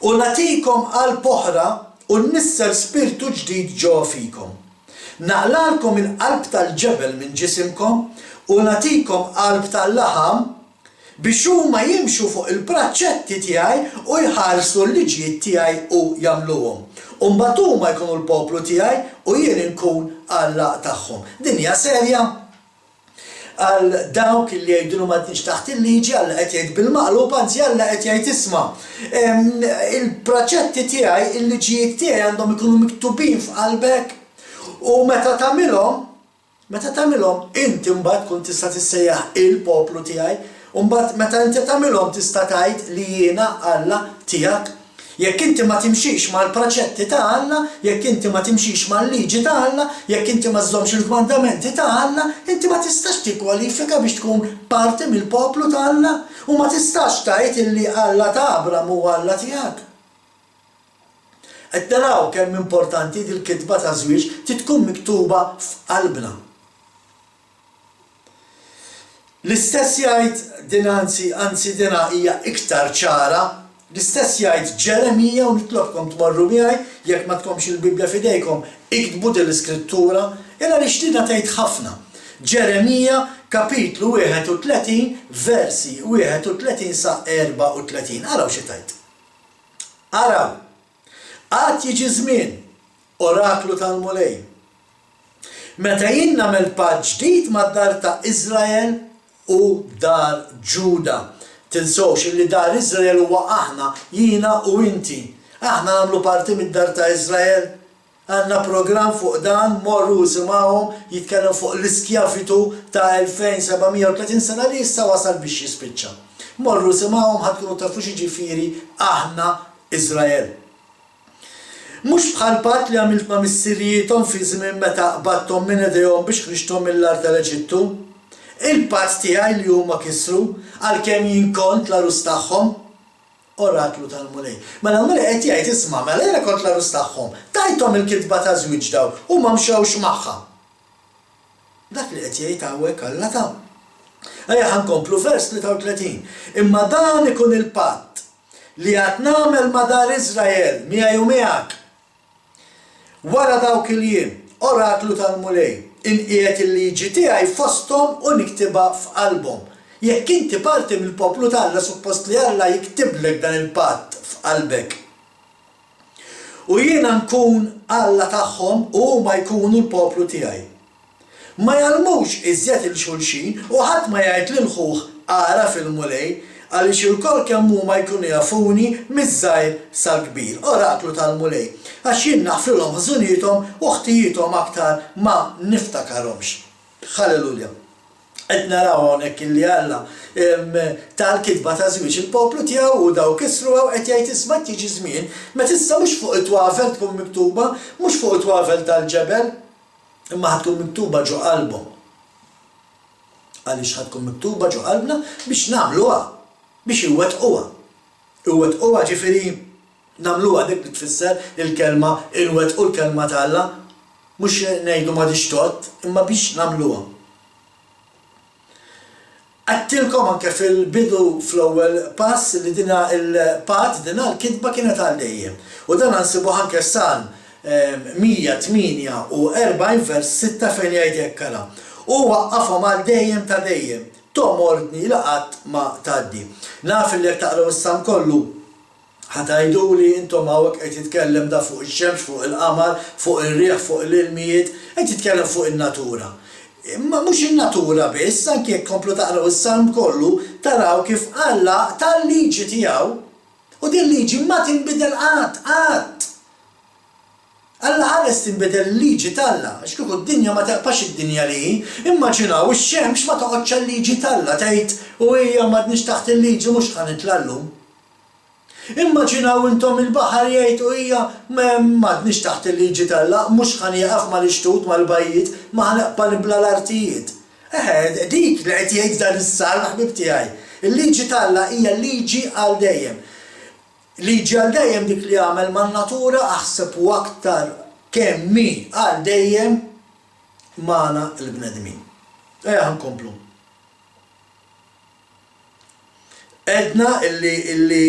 U nagħtikom qalb oħra u nnissel spirtu ġdid ġo fikom. Naqlagħlkom il-qalb tal-ġebel minn ġisimkom u nagħtikom qalb tal-laħam, biex huma jimxu fuq il-praċċetti tiegħi u jħarsu l-liġijiet tiegħi u jagħmluhom. U mbagħad huma jkunu l-poplu tiegħi u jien inkun Alla tagħhom. Din hija serja? Għal dawk li jgħidu li m'għadniex taħt il-liġi, Alla qed jgħid bil-maqlub, anzi Alla qed jgħid isma', il-praċetti tiegħi, il-liġijiet tiegħi għandhom ikunu miktubin f'qalbek u meta tagħmilhom, meta tagħmilhom, inti mbagħad tkun tista' tissejjaħ il-poplu tiegħi, u mbagħad meta inti tagħmilhom tista' tgħid li jiena Alla tiegħek. Jekk inti ma timxix mal-preċetti ta' Alla, jekk inti ma timxix mal-liġi ta' Alla, jekk inti ma żżommx il-kmandamenti ta' Alla, inti ma tistax tikkwalifika biex tkun parti mill-poplu ta' Alla u ma tistax tgħid illi Alla ta' Abram huwa Alla tiegħek. Qed naraw kemm importanti dil-kitba taż-żwieġ trid tkun miktuba f'qalbna. L-istess jgħid din anzi anzi dina hija iktar ċara, l-istess jgħid Ġeremija u nitlobkom tmorru miegħi jekk ma tkomx il-Bibbja f'idejkom iktbu din l-iskrittura il għaliex dina tgħid ħafna. Ġeremija kapitlu 31 versi 31 sa 34. Araw xi tgħid. Araw! Għad jiġi żmien, oraklu tal-Mulej, meta jien nagħmel patt ġdid mad-dar ta' Iżrael u dar Ġuda. Tinsewx illi dar Iżrael huwa aħna, jiena u inti. Aħna nagħmlu parti mid-dar ta' Iżrael. Għandna programm fuq dan, morru isimgħuhom, jitkellem fuq l-iskjavitu ta' 2730 sena li issa wasal biex jispiċċa. Morru isimgħuhom ħa tkunu tafu x'jiġifieri aħna Iżrael. Mhux bħall-patt li għamilt ma' missirijiethom fi żmien meta qbadthom minn idejhom biex ħriġthom mill-art tal-Eġittu, il-patt tiegħi li huma kisru, għalkemm jien kont l-għarus tagħhom, oraklu tal-Mulej. Mela l-Mulej qed jgħid, isma', mela jiena kont l-għarus tagħhom, tajthom il-kitba ta' żwieġ daw, u ma mxewx magħha. Dak li qed jgħid hawnhekk Alla ta'. Ejja ħa nkomplu vers 33. Imma dan ikun il-patt li għad nagħmel ma' dar Iżrael, miegħi u miegħek. Wara dawk il-jiem, oraklu tal-Mulej, inqiegħed il-liġi tiegħi fosthom u niktibha f'qalbhom. Jekk inti parti mill-poplu t'Alla suppost li Alla jiktiblek dan il-patt f'qalbek. U jiena nkun Alla tagħhom u huma jkunu l-poplu tiegħi. Ma jgħallmux iżjed 'il xulxin u ħadd ma jgħid lil ħuh, 'Agħraf il-Mulej, għaliex ilkoll kemm huma jkunu jafuni, miż-żgħir sal-kbir. Oraklu tal-Mulej, għax jien naħfrilhom ħżuniethom u ħtijiethom aktar ma niftakarhomx. Ħalelulja. Qed naraw hawnhekk illi Alla ta l-kitba ta' żwieġ il-poplu tiegħu u dawk kisruha u qed jgħid isma' qed jiġi żmien meta issa mhux fuq it-twavel tkun miktuba, mhux fuq it-twavel tal-ġebel, Imma ħa tkun miktuba ġo qalbhom. Għaliex ħa tkun miktuba ġo qalbna? Biex nagħmluha, biex inwettquha. Inwettquha ġifieri nagħmluha dik li tfisser il-kelma inwettqu l-kelma ta' Alla. Mhux ngħidu m'għadhiex tgħodd, imma biex nagħmluha. Għedtilkom anke fil-bidu fl-ewwel pass li dina l-patt, dina l-kitba kienet għal dejjem. U dana nsibuh anke f'Salm 148 vers 6 fejn jgħid hekk ara, Hu waqqafhom għal dejjem ta' dejjem, thom ordni li qatt ma tgħaddi. Naf illi jekk taqraw is-Salm kollu, Ħa tgħiduli intom hawnhekk qed jitkellem da fuq ix-xemx, fuq il-qamar, fuq ir-riħ, fuq l-ilmijiet, qed jitkellem fuq in-natura. Imma mhux in-natura biss, anki jekk tkomplu taqraw is-salm kollu, taraw kif Alla ta l-liġi tiegħu, u din liġi ma tinbidel qatt, qatt! Alla ħares tinbidel il-liġi t'Alla, għax kieku d-dinja ma teqpax id-dinja li hi. Immaġinaw ix-xemx ma toqgħodx għal-liġi t'Alla, tgħid, u hija m'għadniex taħt il-liġi mhux ħa nitla' llum. Immaġinaw intom il-baħar jgħid u hija m'għadniex taħt il-liġi t'Alla, mhux ħa nieqaf mal-ixtut, mal-bajjiet, ma ħa neqpa' nibla' l-artijiet. Eħe, dik li qed jgħid dan is-salm, ħbieb tiegħi. Il-liġi t'Alla hija liġi għal dejjem. Liġi għal dejjem dik li għamel man-natura aħseb u aktar kemm hi għal dejjem magħna l-bnedmin. Ejja ħa nkomplu. Għedna illi illi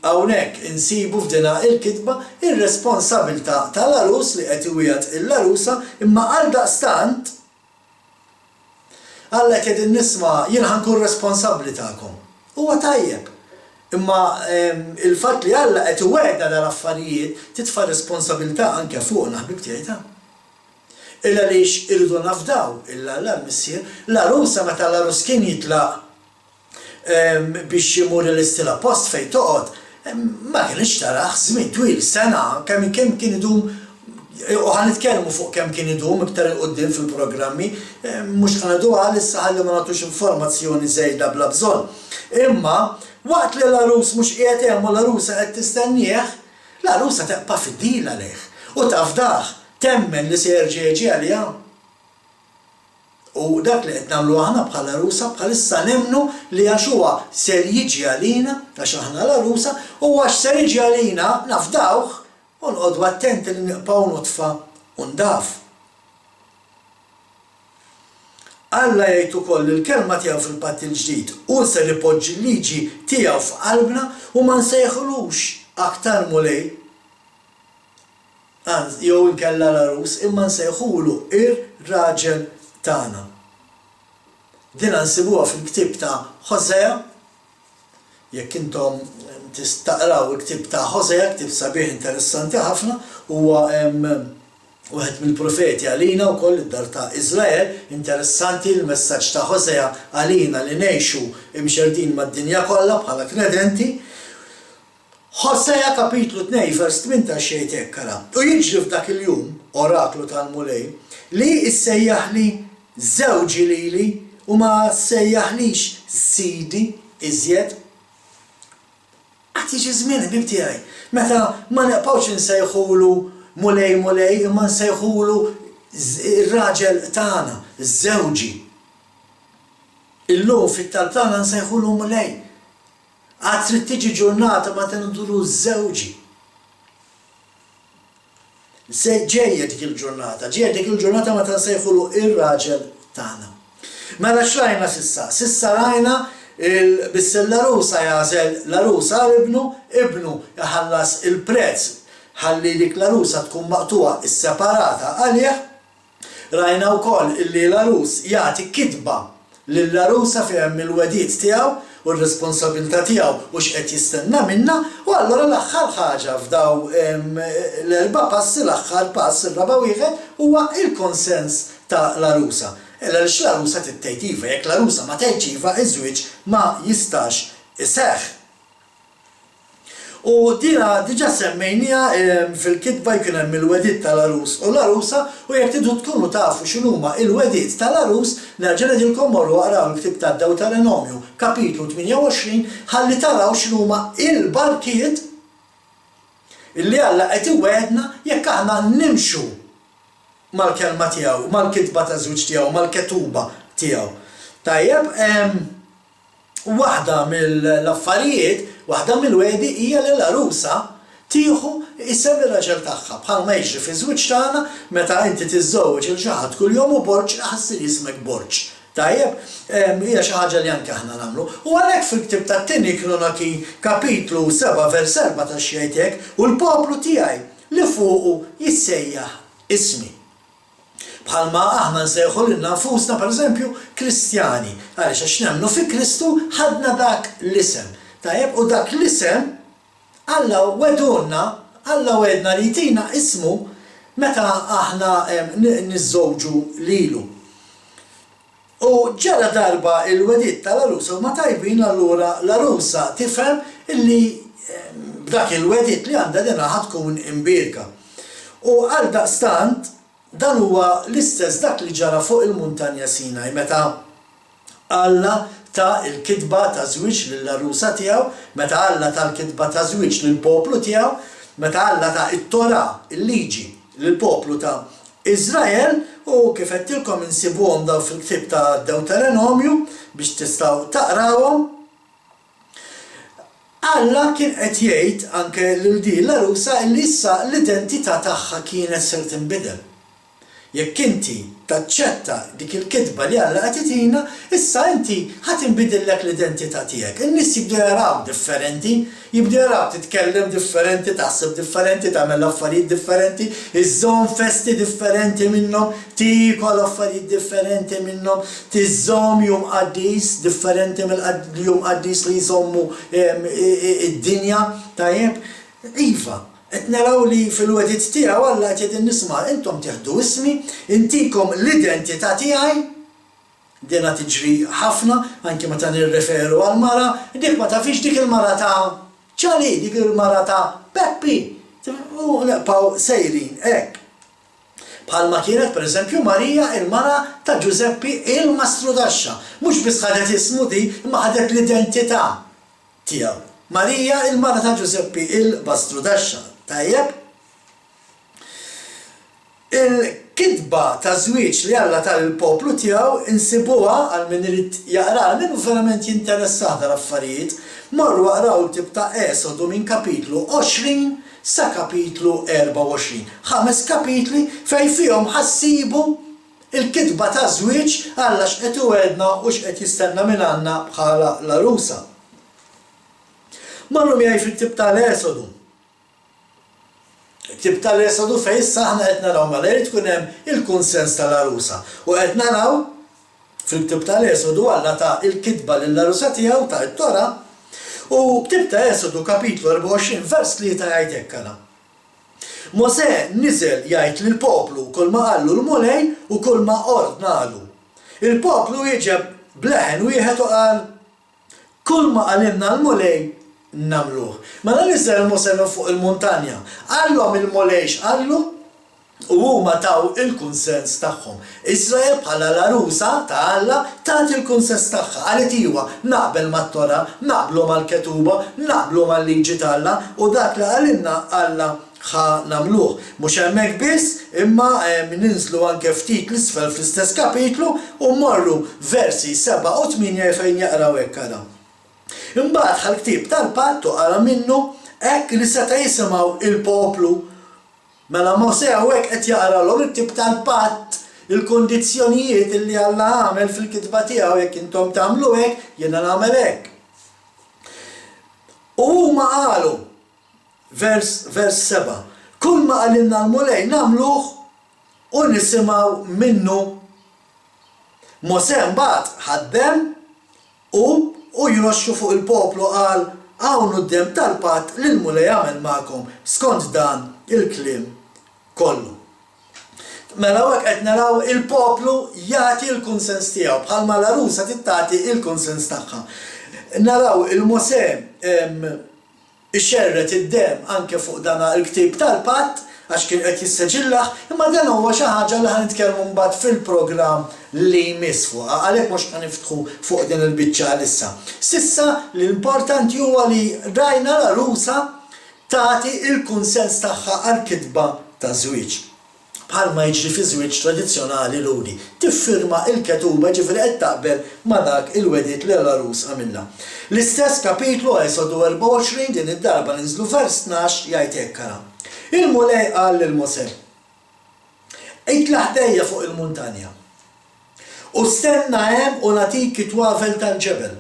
hawnhekk insibu f'dina il-kitba ir-responsabiltà tal-għarus li qed iwiegħed il-għarusa imma għaldaqstant Alla qed jgħidilna isma' jien ħa nkun responsabbli tagħkom. Huwa tajjeb. Imma il-fatt li Alla qed iwegħedna dal-affarijiet titfa' responsabilità anke fuqna ħbieb tiegħi ta'. Il għaliex irridu nafdaw 'il Alla l-Missier. L-għarusa meta l-għarus kien jitlaq biex imur ilestilha post fejn toqgħod, ma kinitx tarah żmien twil, sena, kemm kemm kien idum u ħa nitkellmu fuq kemm kien idum iktar 'il quddiem fil-programmi, mhux ħa ngħiduha għalissa ħalli ma nagħtux informazzjoni żejda bla bżonn. Imma waqt li l-għarus mhux qiegħed hemm u l-għarusa qed tistennieh, l-għarusa tebqa' fidila lejh u tafdah, temmen li se jerġa' jiġi għaliha. U dak li qed nagħmlu aħna bħala għarusa bħalissa nemmnu li għax huwa ser jiġi għalina, għax aħna l-għarusa, u għax ser jiġi għalina nafdawh. U noqogħdu attenti li nibqgħu nodfa u ndaf. Alla jgħid ukoll li l-Kelma tiegħu fil-Patt il-Ġdid, hu ser ipoġġi l-liġi tiegħu f'qalbna u ma nsejħulux aktar Mulej, anz, jew inkella l-għarus, imma nsejħulu ir-raġel tagħna. Dina nsibuha fil-ktieb ta' Hosea. Jekk intom taqraw il-ktieb ta' Hosea, ktieb sabiħ interessanti ħafna, huwa wieħed mill-profeti għalina wkoll id-dar ta' Iżrael. Interessanti l-messaġġ ta' Hosea għalina li ngħixu imxerrdin mad-dinja kollha bħala kredenti. Hosea kapitlu 2 vers 18 jgħid hekk, ara, U jiġri f'dak il-jum, oraklu tal-Mulej, li issejjaħli żewġi lili u ma ssejjaħlix sidi iżjed. Għad jiġi żmien, ħbieb tiegħi, meta ma nibqgħux insejħulu Mulej, Mulej, imma nsejħulu r-raġel tagħna, żewġi. Illum fit-talb tagħna nsejħulu Mulej. Għad trid tiġi ġurnata meta nidhru żewġi. Se ġejja dik il-ġurnata, ġejja dik il-ġurnata meta nsejħulu ir-raġel tagħna. Mela x'rajna s'issa? S'issa rajna il-missier l-għarusa jagħżel l-għarusa għal ibnu, ibnu jħallas il-prezz ħalli dik l-għarusa tkun maqtugħa isseparata għalih, Rajna wkoll illi l-għarus jagħti kitba lill-għarusa fejn hemm il-wegħdiet tiegħu u r-responsabilità tiegħu u x'qed jistenna minnha u allura l-aħħar ħaġa f'daw l-erba' passi, l-aħħar pass, ir-raba' wieħed, huwa l-konsens ta' l-għarusa. Għaliex l-għarusa trid tgħid iva, jekk l-għarusa ma tgħidx iva iż-żwieġ ma jistax iseħħ. U dina diġà semmejniha fil-kitba jkun hemm il-wegħdiet tal-għarus u l-għarusa u jekk tridu tkunu tafu x'inhuma il-wegħdiet tal-għarus nerġa' ngħidilkom morru aqraw il-ktieb tad-Dewterenomju kapitlu 28 ħalli taraw x'inhuma il-barkiet illi Alla qed iwegħedna jekk aħna nimxu mal-kelma tiegħu, mal-kitba taż-żwieġ tiegħu, mal-ketuba tiegħu. Tajjeb, Waħda mill-affarijiet, waħda mill-wegħdi hija li l-għarusa tieħu isem ir-raġel tagħha, bħalma jiġri fiż-żwieġ tagħna meta inti tiżżewweġ 'il xi ħadd kuljum u Borg ħa ssir jismek Borg. Tajjeb? Hija xi ħaġa li anke aħna nagħmlu. U għalhekk fil-ktieb tat-Tieni Kronaki kapitlu 7 vers 14 jgħid hekk, U l-poplu tiegħi li fuqu jissejjaħ ismi. Bħalma aħna nsejħu lilna nfusna, pereżempju, Kristjani. Għaliex? Għax nemmnu fi Kristu, ħadna dak l-isem. Tajjeb, u dak l-isem Alla wegħdulna, Alla wegħedna li jtina ismu meta aħna niżżewġu lilu. U ġara darba il-wegħdiet tal-għarusa huma tajbin allura l-għarusa tifhem illi b'dak il-wegħdiet li għandha dinha ħa tkun imbierka. U għaldaqstant dan huwa l-istess dak li ġara fuq il-muntanja Sinaj meta Alla ta l-kitba ta' żwieġ lill-għarusa tiegħu, meta Alla ta l-kitba ta' żwieġ lill-poplu tiegħu, meta Alla ta t-Torah, il-liġi, lill-poplu ta' Iżrael, u kif għedtilkom insibuhom dawn fil-ktieb ta' Dewterenomju biex tistgħu taqrawhom. Alla kien qed jgħid anke lil din l-għarusa illi issa l-identità tagħha kienet ser tinbidel. Jekk inti taċċetta dik il-kitba li Alla qed itina, issa inti ħa tinbidillek l-identità tiegħek. In-nies jibdew jarawk differenti, jibdew jarawk titkellem differenti, taħseb differenti, tagħmel affarijiet differenti, iżżomm festi differenti minnhom, tiekol affarijiet differenti minnhom, tiżżomm jum qaddis differenti mill-jum qaddis li jżommu d-dinja, tajjeb? Iva, Qed naraw li fil-wegħdiet tiegħu Alla qed jgħid lin-nies, Intom tieħdu ismi, intikom l-identità tiegħi. Dina tiġri ħafna, anki meta nirreferu għal mara, dik ma tafhiex dik il-mara ta' Ċali, dik il-mara ta' Peppi. U nibqgħu sejrin hekk. Bħalma kienet, pereżempju, Marija il-mara ta' Ġużeppi il-mastrudaxxa. Mhux biss ħadet ismu di, imma ħadet l-identità. Tiegħu. Marija, il-mara ta' Ġużeppi il-Bastrudaxxa. Tajjeb? Il-kitba. Il-kitba ta' żwieġ li Alla ta lill-poplu tiegħu insibuha, għal min irid jaqra, għal min hu verament jinteressah dal-affarijiet, morru aqraw il-ktieb ta' Esodu minn kapitlu 20 sa kapitlu 24. Ħames kapitli fejn fihom ħa ssibu l-kitba ta' żwieġ, Alla x'qed iwegħedna u x'qed jistenna minn għandna bħala l-għarusa. Morru miegħi fil-ktieb ta' l-Esodu. Ktieb tal-Esodu fejn issa aħna qed naraw mela jrid ikun hemm il-kunsens tal-għarusa. U qed naraw fil-ktieb tal-Esodu Alla ta l-kitba lill-għarusa tiegħu ta t-Torah u ktieb ta' Esodu kapitlu 24 vers 3 jgħid hekk ara. Mosè niżel jgħid lill-poplu kulma qallu l-Mulej u kulma ordnalu. Il-poplu wieġeb b'leħen wieħed u qal, Kulma qalilna l-Mulej, nagħmluh. Mela niżel Mosè minn fuq il-muntanja. Qallhom il-Mulej x'qallu, u huma taw il-kunsens tagħhom. Iżrael bħala l-għarusa ta' Alla tat il-kunsens tagħha. Qalet iwa, naqbel mat-Torah, naqblu mal-Ketuba, naqblu mal-liġi t'Alla, u dak li qalilna Alla ħa nagħmluh. Mhux hemmhekk biss, imma ninżlu anke ftit 'l isfel fl-istess kapitlu u mmorru versi 7 u 8 fejn jaqraw hekk ara. Imbagħad ħa l-ktieb tal-patt u qara minnu hekk li seta' jisimgħu il-poplu. Mela Mosè hawnhekk qed jaqralhom il-ktieb tal-patt, il-kundizzjonijiet illi Alla għamel fil-kitba tiegħu jekk intom tagħmlu hekk, jiena nagħmel hekk. U huma qalu, Vers, vers 7. Kulma qalilna l-Mulej nagħmluh u nisimgħu minnu. Mosè mbagħad ħa d-demm u u jroxxu fuq il-poplu qal, Hawn hu d-demm tal-patt li l-Mulej għamel magħkom skont dan il-kliem kollu. Mela hawnhekk qed naraw il-poplu jagħti l-kunsens tiegħu bħalma l-għarusa trid tagħti l-kunsens tagħha. Naraw il-Mosè Ixerred id-demm anke fuq dan il-ktieb tal-patt għax kien qed jisseġillah, imma dan huwa xi ħaġa li ħa nitkellmu mbagħad fil-programm li jmiss fuqha, għalhekk mhux ħa niftħu fuq din il-biċċa għalissa. S'issa l-importanti huwa li rajna l-għarusa tagħti l-kunsens tagħha għall-kitba taż-żwieġ. Bħalma jiġri fi żwieġ tradizzjonali Lhudi, tiffirma l-ketuba jiġifieri qed taqbel ma' dak il-wegħdiet li l-għarus għamilha. L-istess kapitlu Esodu 24 din id-darba ninżlu vers 12 jgħid hekk ara. Il-Mulej qal lil Mosè, Itla' ħdejja fuq il-muntanja, u stenna hemm u nagħtik it-twavel tal-ġebel.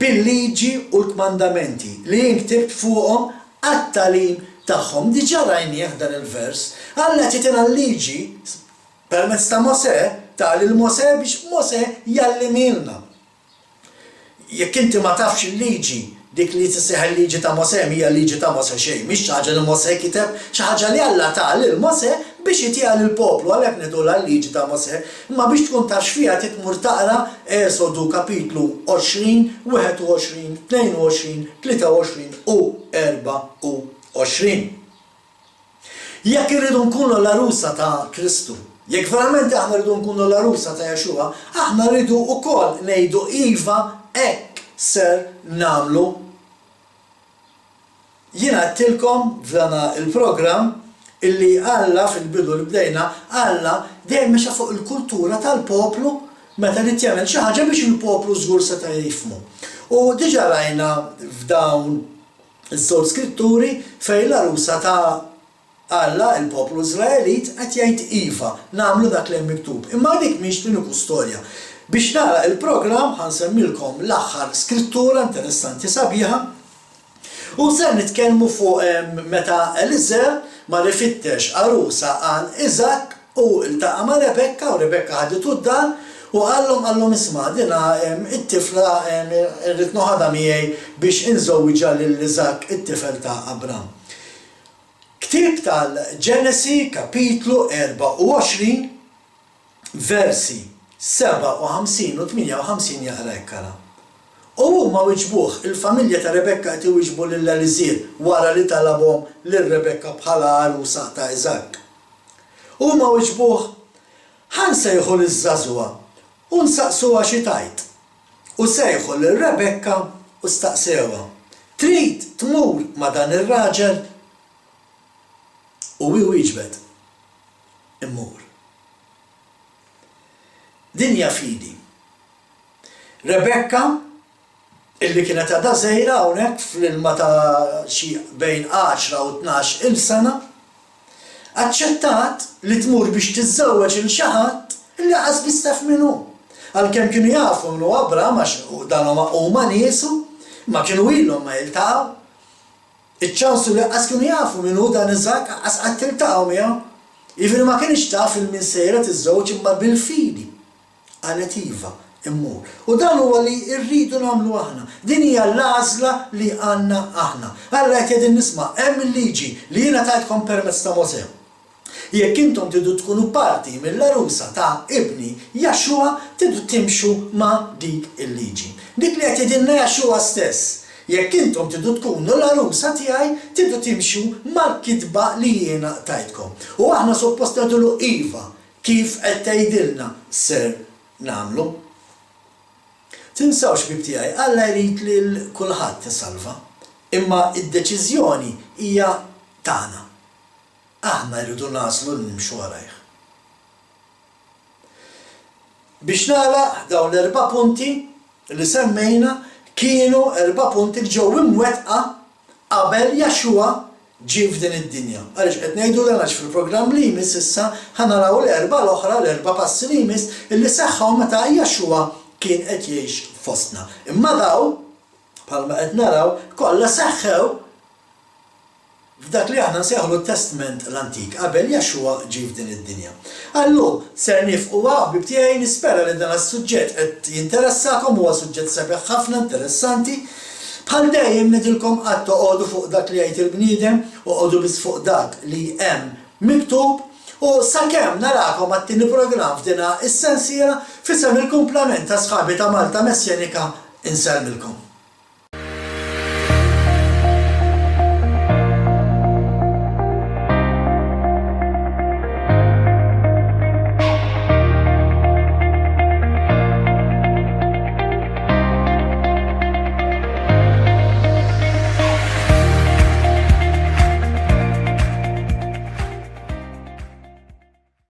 bil-liġi u l-kmandamenti li jien ktibt fuqhom għat-tagħlim tagħhom. Diġà rajnieh dan il-vers. Alla qed jagħtina l-liġi permezz ta' Mosè, ta lil Mosè biex Mosè jgħallimhielna. Jekk inti ma tafx il-liġi, dik li tissejjaħ il-liġi ta' Mosè mhija liġi ta' Mosè xejn, mhix xi ħaġa li Mosè kiteb, xi ħaġa li Alla ta lil Mosè biex itiha lill-poplu, għalhekk ngħidulha l-liġi ta' Mosè. Imma biex tkun taf x'fiha trid tmur taqra Esodu kapitlu 20, 21, 22, 23 u 24. Jekk irridu nkunu l-għarusa ta' Kristu, jekk verament aħna rridu nkunu l-għarusa ta' Yeshua, aħna rridu wkoll ngħidu iva hekk ser nagħmlu. Jien għedtilkom f'dana il-programm illi Alla fil-bidu li bdejna, Alla dejjem mexa fuq il-kultura tal-poplu meta ried jagħmel xi ħaġa biex il-poplu żgur seta' jifhmu. U diġà rajna f'dawn iż-żewġ skritturi fejn l-għarusa ta' Alla, il-poplu Iżraelit, qed jgħid iva, nagħmlu dak li hemm miktub. Imma dik mhix l-uniku storja. Biex nagħlaq il-programm ħa nsemmilkom l-aħħar skrittura interessanti sabiħa. U ser nitkellmu fuq meta Eliżer mar ifittex għarusa għal Iżakk u ltaqa' ma' Rebekka u Rebekka ħaditu d-dar u qallhom qallhom isma' dina it-tifla rrid noħodha miegħi biex inżewwiġha lil Iżakk it-tifel ta' Abram. Ktieb tal-Ġenesi kapitlu 24 versi 57 u 58 jaqra hekk ara. U huma wiġbuh, il-familja ta' Rebekka qed iwieġbu lil Eliżir wara li talabhom lil Rebekka bħala għarusa ta' Iżakk. Huma wiġbuh, Ħa nsejħu liż-żagħżugħa u nsaqsuha xi tgħid. U sejħu lil Rebekka u staqsewha, Trid tmur ma' dan ir-raġel? U hi wieġbet, Immur. Din hija fidi. Rebekka, illi kienet għadha żgħira hawnhekk fl-ilma ta' xi bejn għaxra u 12 il sena, aċċettat li tmur biex tiżżewweġ 'il xi ħadd illi qas biss taf min hu. Għalkemm kienu jafu min hu Abraham għax dan huma niesu, imma kienu ilhom ma jiltaqgħu. Iċ-ċans hu li qas kienu jafu min hu dan Iżakk, qas qatt iltaqgħu miegħu. Jiġifieri ma kinitx taf 'il min sejra tiżżewweġ imma bil-fidi. Qalet iva, immur. U dan huwa li rridu nagħmlu aħna. Din hija l-għażla li għandna aħna. Alla qed jgħidilna isma' hemm il-liġi li jiena tajtkom permezz ta' Mosè. Jekk intom tridu tkunu parti mill-għarusa ta' ibni Jaxua tridu timxu ma' dik il-liġi. Dik li qed jgħidilna Jaxua stess. Jekk intom tridu tkunu l-għarusa tiegħi tridu timxu mal-kitba li jiena tajtkom. U aħna suppost ngħidulu iva Kif qed tgħidilna ser nagħmlu? Tinsawx ħbieb tiegħi, Alla jrid lil kulħadd isalva, imma d-deċiżjoni hija tagħna. Aħna rridu nagħżlu li nimxu warajh. Biex nagħlaq, dawn l-erba' punti li semmejna kienu erba' punti li ġew imwettqa qabel Jaxua ġie f'din id-dinja. Għaliex qed ngħidu dan? Għax fil-programm li jmiss issa ħa naraw l-erba' l-oħra, l-erba' passi li jmiss illi seħħew meta Jaxua kien qed jgħix fostna. Imma dawn, bħalma qed naraw, kollha seħħew f'dak li aħna nsejħulu t-Testment l-Antik, qabel Jaxua ġie f'din id-dinja. Għal-lum ser niefqu hawn ħbieb tiegħi, nispera li dan is-suġġett qed jinteressakom, huwa suġġett sabiħ ħafna, interessanti. Bħal dejjem ngħidilkom qatt toqogħdu fuq dak li jgħid il-bniedem, oqogħdu biss fuq dak li hemm miktub, u sakemm narakom għat-tieni programm f'dina is-sensiela, f'isem il-kumplament ta' sħabi ta' Malta Messjanika insellmilkom.